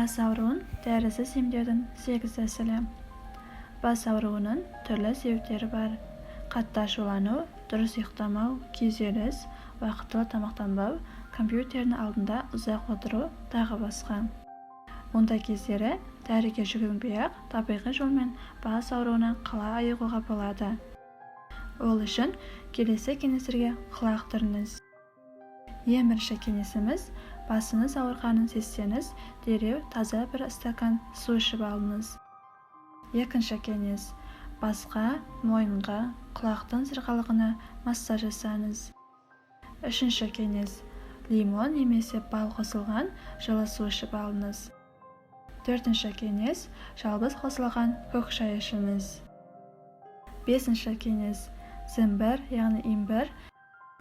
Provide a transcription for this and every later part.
Бас ауруын дәрісіз емдеудің 8 тәсілі. Бас ауруының түрлі себептері бар: қатты ашулану, дұрыс ұйықтамау, күйзеліс, уақытылы тамақтанбау, компьютердің алдында ұзақ отыру, тағы басқа. Ондай кездері дәріге жүгінбей-ақ табиғи жолмен бас ауруынан қалай айығуға болады? Ол үшін келесі кеңестерге құлақ түріңіз. Ең бірінші кеңесіміз: басыңыз ауырғанын сезсеңіз, дереу таза бір стакан су ішіп алыңыз. Екінші кеңес: басқа, мойынға, құлақтың сырғалығына массаж жасаңыз. Үшінші кеңес: лимон немесе бал қосылған жылы су ішіп алыңыз. Төртінші кеңес: жалбыз қосылған көк шай ішіңіз. Бесінші кеңес: зімбір, яғни имбір.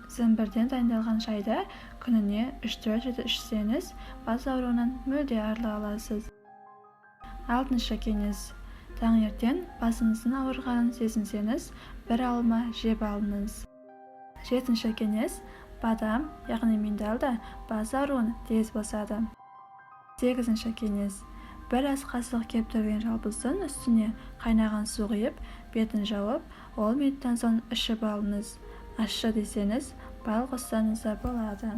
Зімбірден дайындалған шайды күніне 3-4 рет ішсеңіз, бас ауруынан мүлде арыла аласыз. Алтыншы кеңес: таңертең басыңыздың ауырғанын сезінсеңіз, бір алма жеп алыңыз. Жетінші кеңес: бадам, яғни миндаль да бас ауруын тез басады. Сегізінші кеңес: бір ас қасық кептірілген жалбыздың үстіне қайнаған су құйып, бетін жауып, 10 минуттан соң ішіп алыңыз. Ащы десеңіз, бал қоссаңыз да болады.